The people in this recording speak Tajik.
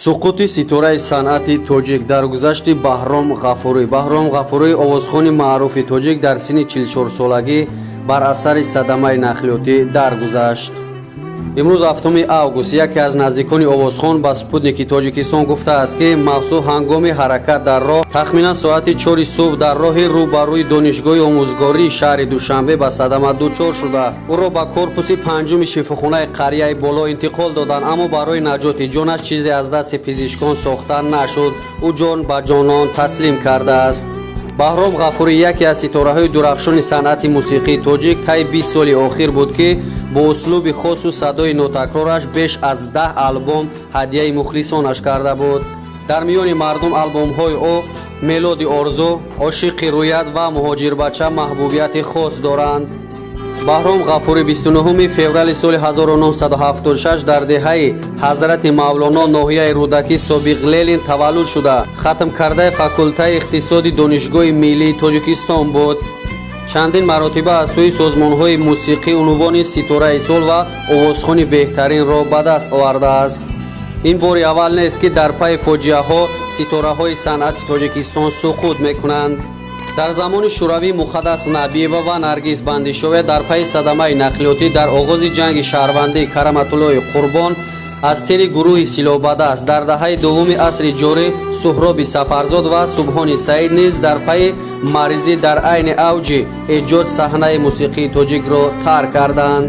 Суқути ситораи санъати тоҷик, даргузашти Баҳром Ғафурӣ. Баҳром Ғафурӣ, овозхони маъруфи тоҷик, дар синни 44-солагӣ бар асари садамаи нақлиётӣ даргузашт. Имрӯз, 7 август, яке аз наздикони овозхон ба «Спутники» Тоҷикистон гуфтааст, ки мавсуф ҳангоми ҳаракат дар роҳ тахминан соати 4 субҳ дар роҳи рӯбарӯи Донишгоҳи омӯзгории шаҳри Душанбе ба садама дучор шуда, ӯро ба корпуси панҷуми шифохонаи қарияи боло интиқол доданд, аммо барои наҷоти ҷонаш чизе аз дасти пизишкон сохта нашуд. Ӯ ҷон ба ҷонон таслим кардааст. Баҳром Ғафурӣ яке аз ситораҳои дурахшони санъати мусиқии тоҷик таи 20 соли охир буд, ки бо услуби хосу садои нотакрораш беш аз 10 албом ҳадияи мухлисонаш карда буд. Дар миёни мардум албомҳои ӯ «Мелоди орзу», «Ошиқи рӯят» ва «Муҳоҷирбача» маҳбубияти хос доранд. Баҳром Ғафурӣ 29 феврали соли 1976 дар деҳаи Ҳазрати Мавлоно, ноҳияи Рӯдакӣ, собиқ Ленин, таваллуд шуда, хатмкардаи факултаи иқтисоди Донишгоҳи миллии Тоҷикистон буд. Чандин маротиба аз сӯи созмонҳои мусиқӣ унвони «Ситораи сол» ва «Овозхони беҳтаринро» ба даст овардааст. Ин бори аввал нест, ки дар пайи фоҷиаҳо ситораҳои санъати Тоҷикистон суқут мекунанд. Дар замони Шӯравӣ Муқаддас Набиева ва Наргиз Бандишова дар пайи садамаи нақлиётӣ, дар оғози ҷанги шаҳрвандӣ Караматуллои Қурбон аз тири гурӯҳи силоҳбадаст, дар даҳаи дуввуми асри ҷорӣ Суҳроби Сафарзод ва Субҳони Саид низ дар пайи маризӣ дар айни авҷи эҷод саҳнаи мусиқии тоҷикро тарк карданд.